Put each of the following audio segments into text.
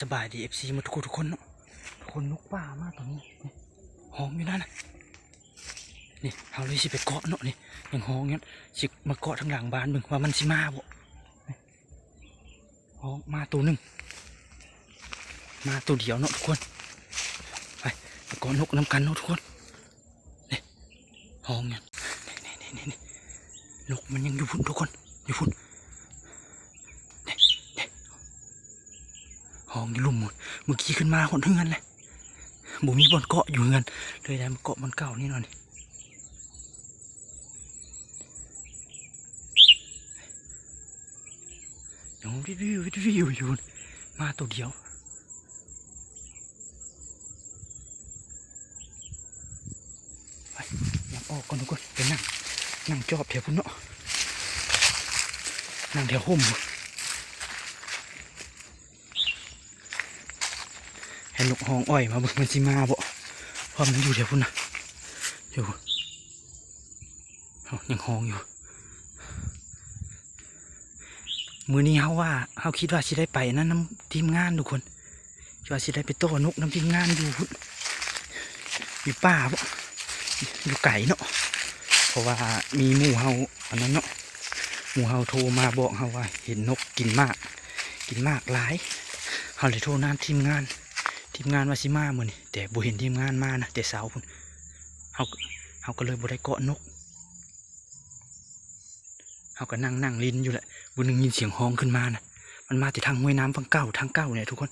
ສະບາຍດີ ເອັຟຊີ ໝົດທຸກຄົນເນາະ. ຄົນນົກປ່າມາຕົວນີ້ ຮ້ອງຢູ່ນັ້ນນະ. ນີ້ເຮົາເລີຍຊິໄປເກາະເນາະ. ນີ້ຍັງຮ້ອງຢູ່ ຊິມາເກາະທາງຫຼັງບ້ານເບິ່ງວ່າມັນຊິມາບໍ່. ຮ້ອງມາໂຕໜຶ່ງ ມາໂຕດຽວເນາະທຸກຄົນ. ໄປ ໄປເກາະນົກນຳກັນເນາະທຸກຄົນ. ນີ້ ຮ້ອງຫຍັງ? ນີ້ໆໆໆ ນົກມັນຍັງຢູ່ພຸ້ນທຸກຄົນ ຢູ່ພຸ້ນ. ນີ້ໆ ຮ້ອງຢູ່ລຸ່ມພຸ້ນ. ເມື່ອກີ້ຂຶ້ນມາຮອດເຮືອນແລ້ວ ບໍ່ມີບ່ອນເກາະຢູ່ເຮືອນ ເລີຍໄດ້ມາເກາະບ່ອນເກົ່ານີ້ເນາະ. ນີ້ ຍັງວິວໆຢູ່ ມາໂຕດຽວ. ໄປ ຍັງອອກກ່ອນທຸກຄົນ ໄປນັ່ງ ນັ່ງຈອບແຖວພຸ້ນເນາະ ນັ່ງແຖວຮົ່ມພຸ້ນ. ໃຫ້ນົກຮ້ອງອ້ອຍມາເບິ່ງມັນຊິມາບໍ່ ເພາະມັນຢູ່ແຖວພຸ້ນນະ ຢູ່ ເອົ້າ ຍັງຮ້ອງຢູ່. ມື້ນີ້ເຮົາວ່າ ເຮົາຄິດວ່າຊິໄດ້ໄປນັ້ນນຳທີມງານທຸກຄົນ ວ່າຊິໄດ້ໄປຕໍ່ນົກນຳທີມງານຢູ່ພຸ້ນ ຢູ່ປ່າພຸ້ນ ຢູ່ໄກເນາະ. ເພາະວ່າມີໝູ່ເຮົາອັນນັ້ນເນາະ ໝູ່ເຮົາໂທມາບອກເຮົາວ່າເຫັນນົກກິນໝາກ ກິນໝາກຫຼາຍ. ເຮົາເລີຍໂທນຳທີມງານ ທີມງານວ່າຊິມາມື້ນີ້ ແຕ່ບໍ່ເຫັນທີມງານມານະ ແຕ່ເຊົ້າພຸ້ນ. ເຮົາ ເຮົາກໍເລີຍບໍ່ໄດ້ເກາະນົກ. ເຮົາກໍນັ່ງ ນັ່ງຫຼິ້ນຢູ່ແຫຼະ ບຸນໄດ້ຍິນສຽງຮ້ອງຂຶ້ນມານະ. ມັນມາແຕ່ທາງຫ້ວຍນ້ຳຝັ່ງເກົ່າ ທາງເກົ່ານີ້ແຫຼະທຸກຄົນ.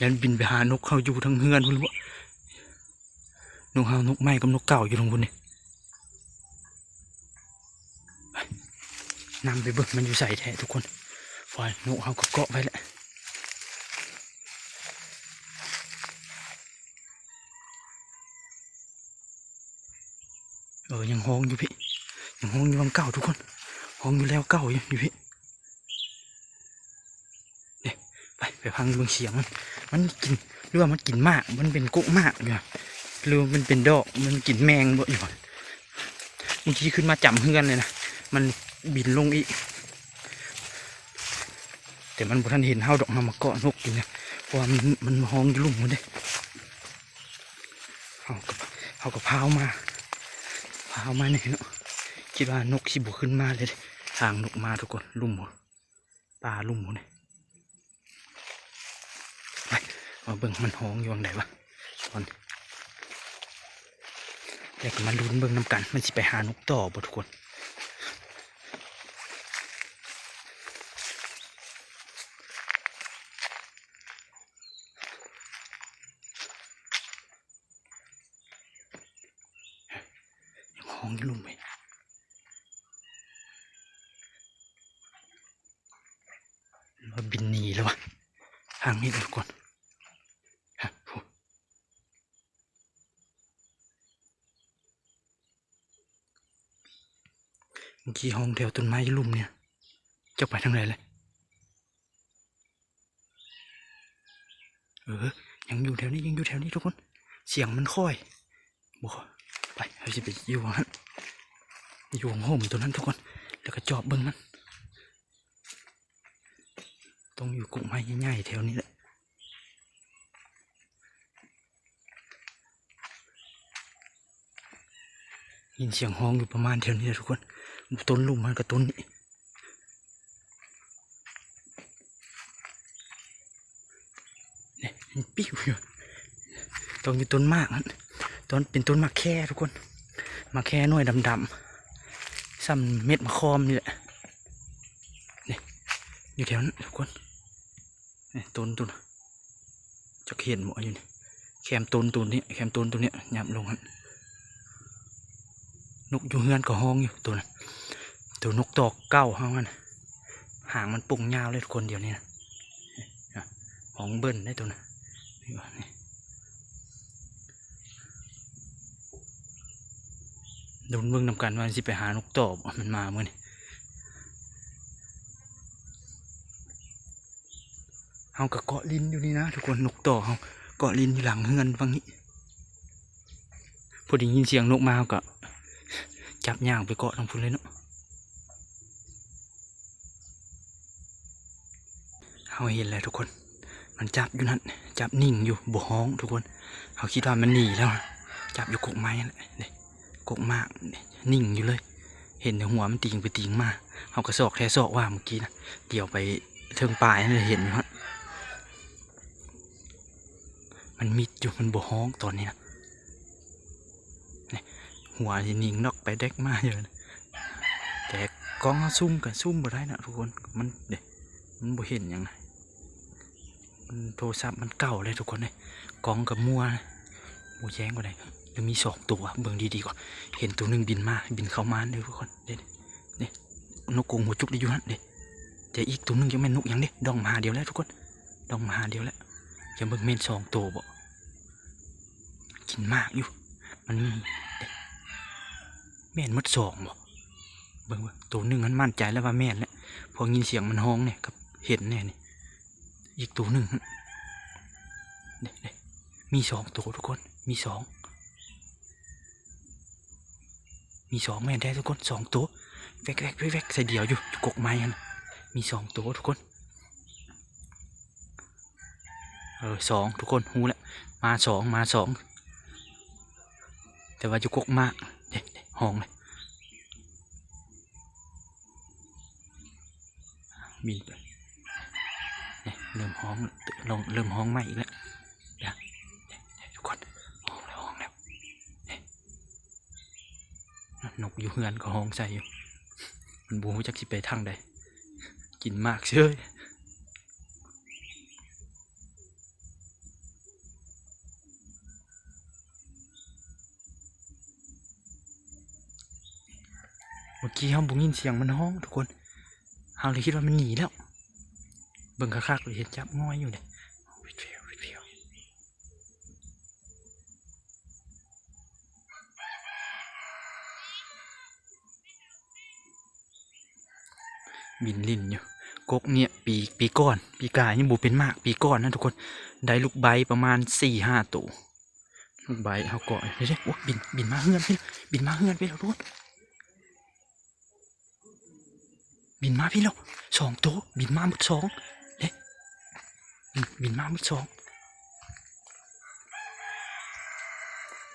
ຢ້ານບິນໄປຫານົກເຮົາຢູ່ທາງເຮືອນພຸ້ນບໍ? ນົກເຮົາ ນົກໃໝ່ກັບນົກເກົ່າຢູ່ທາງພຸ້ນນີ້. ນຳໄປເບິ່ງມັນຢູ່ໃສແທ້ທຸກຄົນ. ໂອ້ຍ ນົກເຮົາກໍເກາະໄວ້ແຫຼະ. ເອີ ຍັງຮ້ອງຢູ່ພີ້ ຍັງຮ້ອງຢູ່ວັງເກົ່າທຸກຄົນ. ຮ້ອງຢູ່ແລ້ວເກົ່າຢູ່ ຢູ່ພີ້. ເດ້ ໄປ ໄປຟັງເບິ່ງສຽງມັນ. ມັນກິນ ຫຼືວ່າມັນກິນໝາກ ມັນເປັນກົກໝາກຢູ່ ຫຼືວ່າມັນເປັນດອກ ມັນກິນແມງບໍ່ຢູ່. ເມື່ອກີ້ຂຶ້ນມາຈຳເຮືອນເລີຍນະ ມັນບິນລົງອີກ. ແຕ່ມັນບໍ່ທັນເຫັນເຮົາດອກ ເຮົາມາເກາະນົກຢູ່ນີ້ ເພາະວ່າມັນ ມັນຮ້ອງຢູ່ລຸ່ມພຸ້ນເດ້. ເຮົາກໍ ເຮົາກໍພາວມາ ພາວມານີ້ເນາະ. ຄິດວ່ານົກຊິບໍ່ຂຶ້ນມາເລີຍເດ້. ທາງນົກມາທຸກຄົນ ລຸ່ມ ປ່າລຸ່ມພຸ້ນ. ໄປ ມາເບິ່ງມັນຮ້ອງຢູ່ຫວ່າງໃດວະ. ຕອນ ແລ້ວກໍມາລຸ້ນເບິ່ງນຳກັນ ມັນຊິໄປຫານົກຕໍ່ບໍ່ທຸກຄົນ. ຍັງຮ້ອງຢູ່ລຸ່ມເວີຍ. ມັນບິນໜີແລ້ວວະ ທາງນີ້ເດີທຸກຄົນ. ຮະ ພຸ້ນ ເມື່ອກີ້ຮ້ອງແຖວຕົ້ນໄມ້ລຸ່ມນີ້ ຈັກໄປທາງໃດແລ້ວ. ເອີ ຍັງຢູ່ແຖວນີ້ ຍັງຢູ່ແຖວນີ້ທຸກຄົນ. ສຽງມັນຄ່ອຍ ບໍ່ຄ່ອຍ ໄປ ເຮົາຊິໄປຢູ່ຫັ້ນ ຢູ່ໂຮມໂຕນັ້ນທຸກຄົນ ແລ້ວກໍຈອບເບິ່ງມັນ. ຕ້ອງຢູ່ກົກໄມ້ໃຫຍ່ໆແຖວນີ້ແຫຼະ. ຍິນສຽງຮ້ອງຢູ່ປະມານແຖວນີ້ແຫຼະທຸກຄົນ. ຕົ້ນລຸ່ມມັນກໍຕົ້ນນີ້ ນີ້ ມັນປິວຢູ່. ຕ້ອງຢູ່ຕົ້ນໝາກຫັ້ນ ຕ້ອນ ເປັນຕົ້ນໝາກແຄທຸກຄົນ. ໝາກແຄໜ່ວຍດຳໆ ສ່ຳເມັດໝາກຄອມນີ້ແຫຼະ. ນີ້ ຢູ່ແຖວນັ້ນທຸກຄົນ. ນີ້ ຕົ້ນ ຕົ້ນ ຈັກເຫັນບໍ່ຢູ່ນີ້ ແຄມຕົ້ນ ຕົ້ນນີ້ ແຄມຕົ້ນ ຕົ້ນນີ້ ຫຍັບລົງຫັ້ນ. ນົກຢູ່ເຮືອນກໍຮ້ອງຢູ່ໂຕນັ້ນ ໂຕນົກຕອກເກົ່າເຮົາຫັ້ນ. ຫາງມັນປົງຍາວເລີຍທຸກຄົນ ດຽວນີ້ນະ. ຮ້ອງເບິ່ນໄດ້ໂຕນັ້ນ. ລຸ້ນເບິ່ງນຳກັນວ່າມັນຊິໄປຫານົກຕໍ່ບໍ່ ມັນມາມື້ນີ້. ເຮົ ເຮົາກໍເກາະຫຼິ້ນຢູ່ນີ້ນະທຸກຄົນ, ນົກຕໍ່ເຮົາເກາະຫຼິ້ນຢູ່ຫຼັງເຮືອນຝັ່ງນີ້. ພໍໄດ້ຍິນສຽງນົກມາ ເຮົາກໍຈັບຍ່າງໄປເກາະທາງພຸ້ນເລີຍເນາະ. ເຮົາເຫັນແລ້ວທຸກຄົນ, ມັນຈັບຢູ່ນັ້ນ, ຈັບນິ່ງຢູ່ ບໍ່ຮ້ອງທຸກຄົນ. ເຮົາຄິດວ່າມັນໜີແລ້ວ, ຈັບຢູ່ກົກໄມ້ຫັ້ນແຫຼະເດ້, ກົກໝາກນີ້ ນິ່ງຢູ່ເລີຍ. ເຫັນແຕ່ຫົວມັນຕີງໄປຕີງມາ, ເຮົາກໍຊອກແທ້ຊອກວ່າເມື່ອກີ້ນະ, ດຽວໄປເທິງປ່າຫັ້ນເຫັນຢູ່ຫັ້ນ. ມັນມິດຢູ່, ມັນບໍ່ຮ້ອງຕອນນີ້ນະ. ນີ້ ຫົວຊິນິ່ງດອກໄປແດກມາຢູ່, ແຕ່ກ້ອງເຮົາຊູມກໍຊູມບໍ່ໄດ້ນະທຸກຄົນ, ມັນເດ້ ມັນບໍ່ເຫັນຫຍັງນະ. ມັນ ໂທລະສັບມັນເກົ່າເລີຍທຸກຄົນເອີຍ, ກ້ອງກໍມົວ, ບໍ່ແຈ້ງປານໃດ. ຫຼືມີສອງຕົວ, ເບິ່ງດີໆກ່ອນ. ເຫັນຕົວໜຶ່ງບິນມາ, ບິນເຂົ້າມາເດີທຸກຄົນ. ເດ້ ນີ້ ນົກກົງຫົວຈຸກໄດ້ຢູ່ຫັ້ນເດ້. ແຕ່ອີກຕົວໜຶ່ງຈັກແມ່ນນົກຫຍັງເດ້, ດອງມາຫາດຽວແລ້ວທຸກຄົນ, ດອງມາຫາດຽວແລ້ວ. ຈະເບິ່ງແມ່ນສອງໂຕບໍ່? ກິນໝາກຢູ່, ມັນມີເດ້. ແມ່ນໝົດສອງບໍ່? ເບິ່ງ ເບິ່ງ ໂຕໜຶ່ງຫັ້ນໝັ້ນໃຈແລ້ວວ່າແມ່ນແຫຼະ, ເພາະຍິນສຽງມັນຮ້ອງນີ້ກັບເຫັນແນ່ນີ້. ອີກໂຕໜຶ່ງຫັ້ນ ເດ້ ເດ້ ມີສອງໂຕທຸກຄົນ, ມີສອງ ມີສອງ ແມ່ນແທ້ທຸກຄົນ, ສອງໂຕ ແວັກໆໆໆ ໃສ່ດຽວຢູ່ ຢູ່ກົກໄມ້ຫັ້ນ. ມີສອງໂຕທຸກຄົນ, ເອີ ສອງ ທຸກຄົນ ຮູ້ແລ້ວ, ມາສອງ ມາສອງ ແຕ່ວ່າຢູ່ກົກໝາກ. ເດ້ ເດ້ ຮ້ອງເລີຍ. ບິນໄປ. ນີ້ ເລີ່ມຮ້ອງ ເລີ່ມຮ້ອງໃໝ່ອີກແລ້ວ. ເດີ ເດີ ເດີ ທຸກຄົນ ຮ້ອງແລ້ວ ຮ້ອງແລ້ວ. ນີ້ ນົກຢູ່ເຮືອນກໍຮ້ອງໃສ່ຢູ່, ມັນບໍ່ຮູ້ຈັກຊິໄປທາງໃດ, ກິນໝາກເສີຍ. ເມື່ອກີ້ເຮົາບໍ່ຍິນສຽງມັນຮ້ອງທຸກຄົນ, ເຮົາເລີຍຄິດວ່າມັນໜີແລ້ວ. ເບິ່ງຄັກໆ ເຫັນຈັບງ່ອຍຢູ່ເດ້. ບິນຫຼິ້ນຢູ່ ກົກນີ້ ປີ ປີກ່ອນ ປີກາຍຍັງບໍ່ເປັນໝາກ, ປີກ່ອນນະທຸກຄົນ ໄດ້ລູກໄບປະມານສີ່ຫ້າໂຕ. ລູກໄບເຮົາເກາະ ເດ້ ໂອ້ ບິນ ບິນມາເຮືອນພີ້, ບິນມາເຮືອນພີ້ແລ້ວທຸກຄົນ. ບິນມາພີ້ແລ້ວ ສອງໂຕ, ບິນມາໝົດສອງເດ້. ອືມ ບິນມາໝົດສອງ,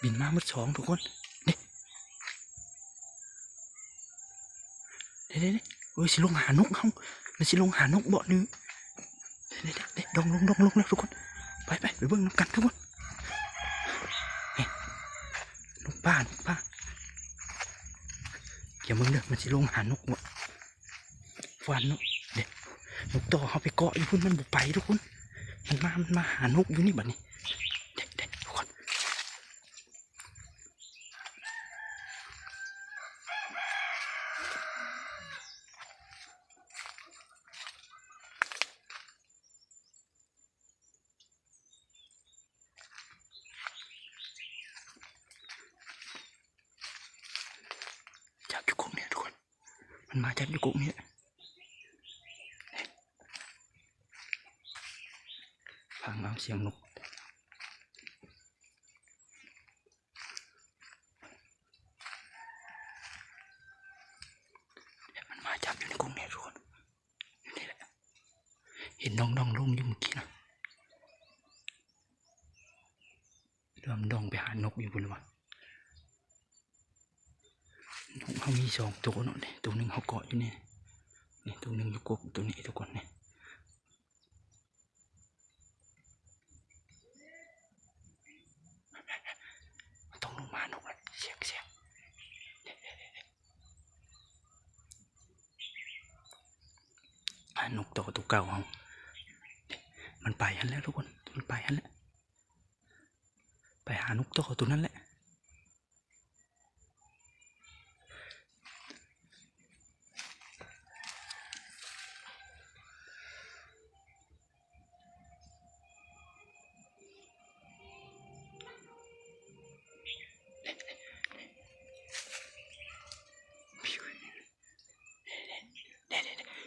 ບິນມາໝົດສອງທຸກຄົນ ເດ້. ເດ້ໆໆ ເອີ ຊິລົງຫານົກເຮົາ, ມັນຊິລົງຫານົກບໍ ຫຼື ເດ້ໆໆ ດອງລົງ ດອງລົງແລ້ວທຸກຄົນ. ໄປໆ ໄປເບິ່ງນຳກັນທຸກຄົນ. ນີ້ ນົກປ່າ ນົກປ່າ, ດຽວເບິ່ງເດີ ມັນຊິລົງຫານົກບໍ. ຟັນເນາະ ເດ້ ນົກຕໍ່ເຮົາໄປເກາະຢູ່ພຸ້ນ ມັນບໍ່ໄປທຸກຄົນ, ມັນມາ ມັນມາຫານົກຢູ່ນີ້ບັດນີ້ ເດ້ໆ ທຸກຄົນ. ຈັບຢູ່ກົກນີ້ທຸກຄົນ, ມັນມາຈັບຢູ່ກົກນີ້. ຟັງເອົາສຽງນົກ. ມັນມາຈັບຢູ່ໃນກົກນີ້ທຸກຄົນ, ຢູ່ນີ້ແຫຼະ. ເຫັນດອງໆລົງຢູ່ເມື່ອກີ້ນະ, ຫຼືວ່າມັນດອງໄປຫານົກຢູ່ພຸ້ນວະ. ນົກເຮົາມີສອງໂຕເນາະ, ໂຕໜຶ່ງເຮົາເກາະຢູ່ນີ້, ນີ້ໂຕໜຶ່ງຢູ່ກົກໂຕນີ້ທຸກຄົນ, ນີ້. ຕ້ອງລົງມານົກລະ, ສຽງ ສຽງ ອາ ນົກຕໍ່ໂຕເກົ່າເຮົາ, ມັນໄປຫັ້ນແຫຼະທຸກຄົນ, ມັນໄປຫັ້ນແຫຼະ, ໄປຫານົກຕໍ່ໂຕນັ້ນແຫຼະ.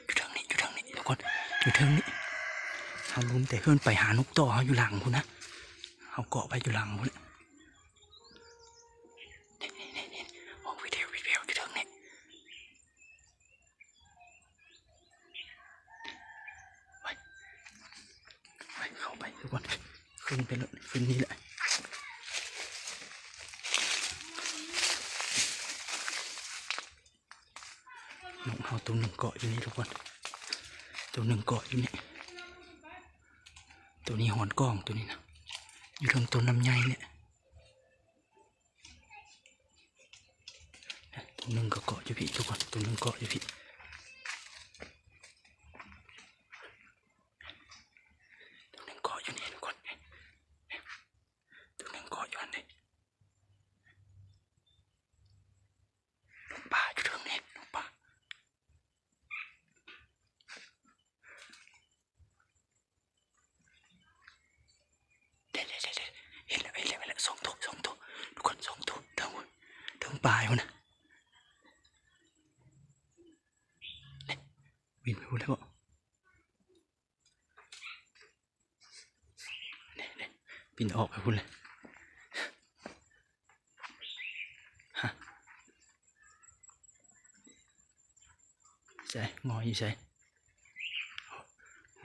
ຢູ່ເທິງນີ້ ຢູ່ເທິງນີ້ທຸກຄົນ, ຢູ່ເທິງນີ້. ລຸ້ນແຕ່ເຮືອນໄປຫານົກຕໍ່ ເຮົາຢູ່ຫຼັງພຸ້ນນະ ເຮົາເກາະໄປຢູ່ຫຼັງພຸ້ນ. ນີ້ໆໆໆ ອອກວິດແວວວິດແວວຢູ່ເທິງນີ້. ໄປ ໄປ ເຂົ້າໄປທຸກຄົນ ຂຶ້ນໄປເລີຍ ຂຶ້ນນີ້ແຫຼະ. ນົກເຮົາໂຕໜຶ່ງເກາະຢູ່ນີ້ທຸກຄົນ ໂຕໜຶ່ງເກາະຢູ່ນີ້ ໂຕນີ້ຫອນກ້ອງ ໂຕນີ້ນະ ຢູ່ເທິງຕົ້ນລຳໄຍນີ້. ໂຕໜຶ່ງກໍເກາະຢູ່ພີ້ທຸກຄົນ ໂຕໜຶ່ງເກາະຢູ່ພີ້ ໂຕໜຶ່ງເກາະຢູ່ນີ້ທຸກຄົນ ໂຕໜຶ່ງເກາະຢູ່ຫັ້ນເດ້. ນົກປ່າຢູ່ເທິງນີ້ ນົກປ່າ. ເດ້ໆໆໆ ເຫັນແລ້ວ ເຫັນແລ້ວ ເຫັນແລ້ວ ສອງໂຕ ສອງໂຕ ທຸກຄົນ ສອງໂຕ ເທິງ ເທິງປ່າພຸ້ນນະ. ເດ້ ບິນໄປພຸ້ນແລ້ວບໍ? ນີ້ໆ ບິນອອກໄປພຸ້ນເລີຍ. ຮະ ໃສ ງອຍຢູ່ໃສ?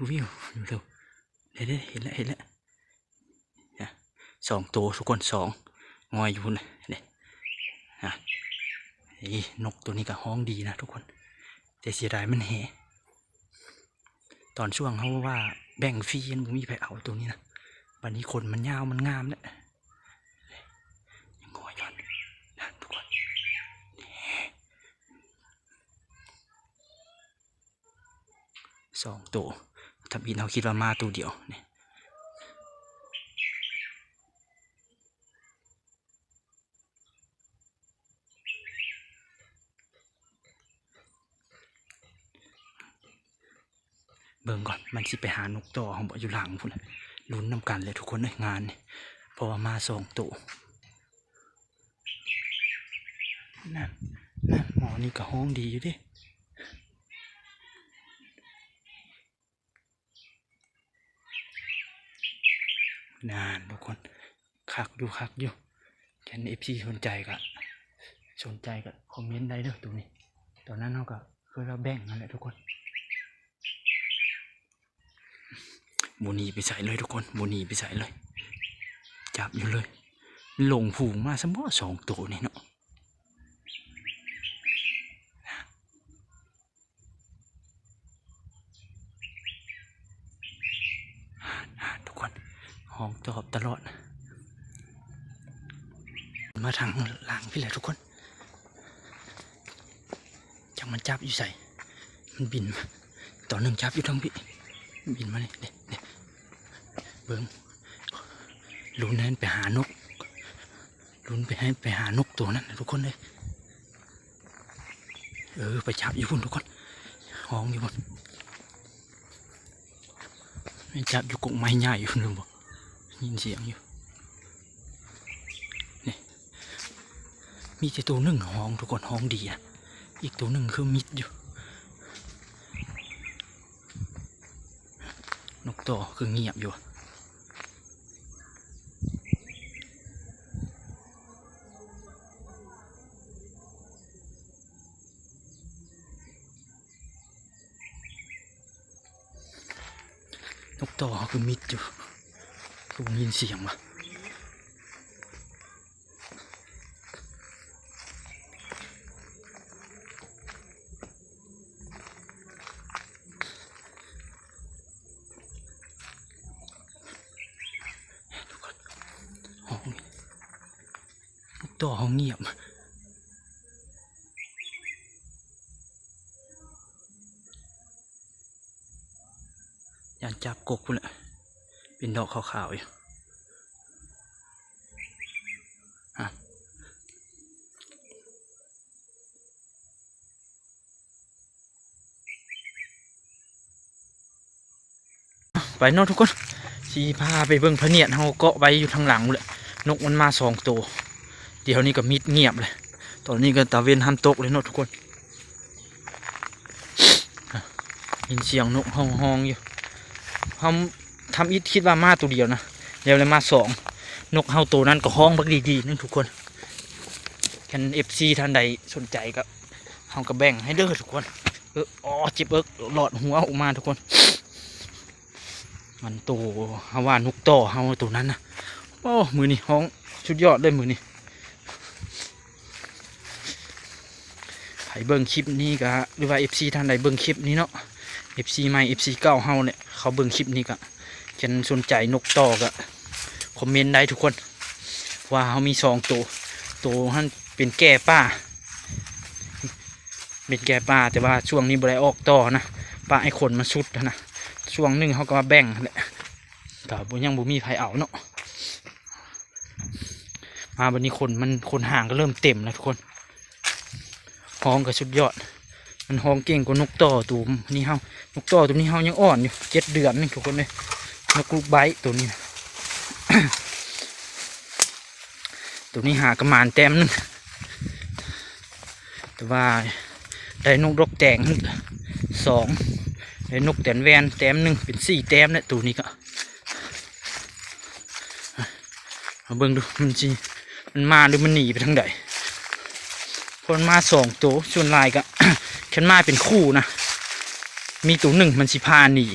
ວິວ ຢູ່ເທິງ ເດ້ໆ ເຫັນແລ້ວ ເຫັນແລ້ວ. ສອງໂຕທຸກຄົນ ສອງ ງອຍຢູ່ພຸ້ນເດ້. ນີ້ ນົກໂຕນີ້ກໍຮ້ອງດີນະທຸກຄົນ ແຕ່ເສຍດາຍມັນແຫ. ຕອນຊ່ວງເຮົາວ່າແບ່ງຟຣີ ມັນບໍ່ມີໃຜເອົາໂຕນີ້ນະ ບັດນີ້ຂົນມັນຍາວ ມັນງາມແລ້ວ. ຍັງງອຍຢູ່ຫັ້ນ ນັ້ນທຸກຄົນ ນີ້ ສອງໂຕ. ທຳອິດເຮົາຄິດວ່າມາໂຕດຽວນີ້. ເບິ່ງກ່ອນ ມັນຊິໄປຫານົກຕໍ່ເຮົາບໍ່ ຢູ່ຫຼັງພຸ້ນ. ລຸ້ນນຳກັນແຫຼະທຸກຄົນເອີຍ ງານນີ້ ເພາະວ່າມາສອງໂຕ. ນັ້ນ ນັ້ນ ໝໍນີ້ກໍຮ້ອງດີຢູ່ເດ້. ນັ້ນທຸກຄົນ ຄັກຢູ່ ຄັກຢູ່. ຄັນເອັຟຊີສົນໃຈກໍ ສົນໃຈກໍຄອມເມັນໄດ້ເດີໂຕນີ້. ຕອນນັ້ນເຮົາກໍເຄີຍວ່າແບ່ງຫັ້ນແຫຼະທຸກຄົນ. ບໍ່ໜີໄປໃສເລີຍທຸກຄົນ ບໍ່ໜີໄປໃສເລີຍ ຈັບຢູ່ເລີຍ. ມັນຫຼົງຝູງມາຊະບໍ ສອງໂຕນີ້ເນາະ. ທຸກຄົນ ຮ້ອງຕອບຕະຫຼອດ ມາທາງຫຼັງພີ້ແຫຼະທຸກຄົນ. ຈັກມັນຈັບຢູ່ໃສ ມັນບິນມາ. ຕອນໜຶ່ງຈັບຢູ່ທາງພີ້ ບິນມານີ້ ເດ້ ເດ້ ເບິ່ງ ລຸ້ນໃຫ້ໄປຫານົກ ລຸ້ນໄປໃຫ້ໄປຫານົກໂຕນັ້ນນະທຸກຄົນເອີຍ. ເອີ ໄປຈັບຢູ່ພຸ້ນທຸກຄົນ ຮ້ອງຢູ່ພຸ້ນ. ໄປຈັບຢູ່ກົກໄມ້ໃຫຍ່ພຸ້ນ ເຫັນບໍ່ ໄດ້ຍິນສຽງຢູ່. ນີ້ ມີແຕ່ໂຕໜຶ່ງຮ້ອງທຸກຄົນ ຮ້ອງດີນະ ອີກໂຕໜຶ່ງຄືມິດຢູ່. ນົກຕໍ່ຄືງຽບຢູ່. ນົກຕໍ່ຄືມິດຢູ່ ຄືບໍ່ຍິນສຽງວະ. ຮ້ອງ ນົກຕໍ່ຮ້ອງງຽບ. ຢ້ານຈັບກົກພຸ້ນແຫຼະ ເປັນດອກຂາວໆຢູ່. ຮະ ໄປເນາະທຸກຄົນ ຊິພາໄປເບິ່ງພະນຽດເຮົາເກາະໄວ້ຢູ່ທາງຫຼັງພຸ້ນແຫຼະ. ນົກມັນມາສອງໂຕ ດຽວນີ້ກໍມິດງຽບເລີຍ. ຕອນນີ້ກໍຕາເວັນຫ້າມຕົກເລີຍເນາະທຸກຄົນ. ຍິນສຽງນົກຮ້ອງໆຢູ່ ເຮົາ ທຳອິດຄິດວ່າມາໂຕດຽວນະ ແລ້ວເລີຍມາສອງ. ນົກເຮົາໂຕນັ້ນກໍຮ້ອງບັກດີໆໜຶ່ງທຸກຄົນ. ຄັນເອັຟຊີທ່ານໃດສົນໃຈກໍ ເຮົາກໍແບ່ງໃຫ້ເດີ້ທຸກຄົນ. ເອີ ອໍ ເຈັບເອິກ ຫຼອດຫົວອອກມາທຸກຄົນ. ມັນໂຕ ເຮົາວ່ານົກຕໍ່ເຮົາໂຕນັ້ນນະ. ໂອ້ ມື້ນີ້ຮ້ອງສຸດຍອດເລີຍມື້ນີ້. ໃຜເບິ່ງຄລິບນີ້ກະ ຫຼືວ່າເອັຟຊີທ່ານໃດເບິ່ງຄລິບນີ້ເນາະ ເອັຟຊີໃໝ່ ເອັຟຊີເກົ່າເຮົາແຫຼະ ເຂົາເບິ່ງຄລິບນີ້ກະ ຄັນສົນໃຈນົກຕໍ່ກະຄອມເມັນໄດ້ທຸກຄົນ. ເພາະວ່າເຮົາມີສອງໂຕ ໂຕຫັ້ນເປັນແກ່ປ່າ ເປັນແກ່ປ່າ ແຕ່ວ່າຊ່ວງນີ້ບໍ່ໄດ້ອອກຕໍ່ນະ ປະໃຫ້ຄົນມາຊຸດຫັ້ນນະ. ຊ່ວງໜຶ່ງເຮົາກໍມາແບ່ງຫັ້ນແຫຼະ ກໍບໍ່ ຍັງບໍ່ມີໃຜເອົາເນາະ. ມາບັດນີ້ຂົນມັນ ຂົນຫາງກໍເລີ່ມເຕັມແລ້ວທຸກຄົນ. ຮ້ອງກໍສຸດຍອດ ມັນຮ້ອງເກັ່ງກວ່ານົກຕໍ່ໂຕນີ້ເຮົາ. ນົກຕໍ່ໂຕນີ້ເຮົາຍັງອ່ອນຢູ່ ເຈັດເດືອນໜຶ່ງທຸກຄົນເອີຍ. ນົກລູກໄບໂຕນີ້ນະ ໂຕນີ້ຫາກະໝານແຕ້ມໜຶ່ງ ແຕ່ວ່າໄດ້ນົກດອກແຕງສອງ ໄດ້ນົກແຕ່ນແວ່ນແຕ້ມໜຶ່ງ ເປັນສີ່ແຕ້ມແຫຼະ. ໂຕນີ້ກໍ ມາເບິ່ງດູ ມັນຊິ ມັນມາ ຫຼືມັນໜີໄປທາງໃດ. ເພາະມັນມາສອງໂຕ ສ່ວນຫຼາຍກໍ ຄັນມາເປັນຄູ່ນະ ມີໂຕໜຶ່ງມັນຊິພາໜີ.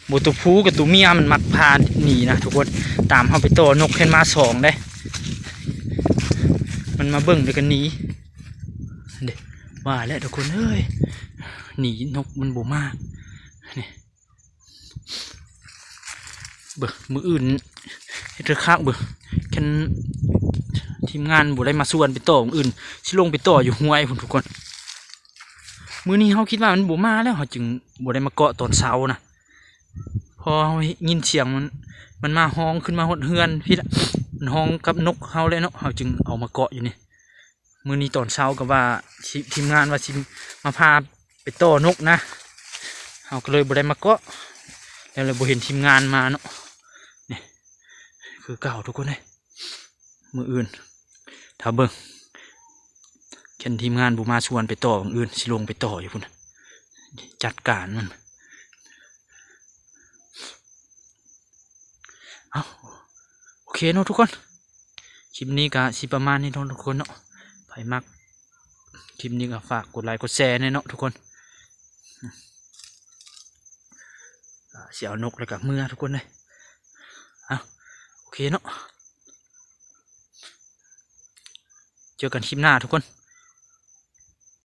ບໍ່ ໂຕຜູ້ກັບໂຕເມຍມັນມັກພາໜີນະທຸກຄົນ. ຕາມເຮົາໄປຕໍ່ນົກ ຄັນມາສອງເດ້ ມັນມາເບິ່ງແລ້ວກໍໜີເດ້. ວ່າແລ້ວທຸກຄົນເອີຍ ໜີ ນົກມັນບໍ່ມາ. ນີ້ ເບິ່ງ ມື້ອື່ນເຮັດຄັກໆ ເບິ່ງ ຄັນທີມງານບໍ່ໄດ້ມາຊວນໄປຕໍ່ ມື້ອື່ນຊິລົງໄປຕໍ່ຢູ່ຫ້ວຍພຸ້ນທຸກຄົນ. ມື້ນີ້ເຮົາຄິດວ່າມັນບໍ່ມາແລ້ວ ເຮົາຈຶ່ງບໍ່ໄດ້ມາເກາະຕອນເຊົ້ານະ. ພໍເຮົາຍິນສຽງມັນ ມັນມາຮ້ອງຂຶ້ນມາຮອດເຮືອນພີ້ລະ ມັນຮ້ອງກັບນົກເຮົາແຫຼະເນາະ ເຮົາຈຶ່ງເອົາມາເກາະຢູ່ນີ້. ມື້ນີ້ຕອນເຊົ້າກໍວ່າ ທີມງານວ່າຊິມາພາໄປຕໍ່ນົກນະ ເຮົາກໍເລີຍບໍ່ໄດ້ມາເກາະ ແລ້ວເລີຍບໍ່ເຫັນທີມງານມາເນາະ. ນີ້ຄືເກົ່າທຸກຄົນເອີຍ ມື້ອື່ນຖ້າເບິ່ງ ຄັນທີມງານບໍ່ມາຊວນໄປຕໍ່ ມື້ອື່ນຊິລົງໄປຕໍ່ຢູ່ພຸ້ນ ຈັດການມັນ. ເອົ້າ ໂອເຄເນາະທຸກຄົນ ຄລິບນີ້ກະຊິປະມານນີ້ເນາະທຸກຄົນເນາະ. ໃຜມັກຄລິບນີ້ກະຝາກກົດໄລກົດແຊແດ່ເນາະທຸກຄົນ. ກະຊິເອົານົກແລ້ວກະເມືອທຸກຄົນເດີ. ເອົ້າ ໂອເຄເນາະ ເຈີກັນຄລິບໜ້າທຸກຄົນ.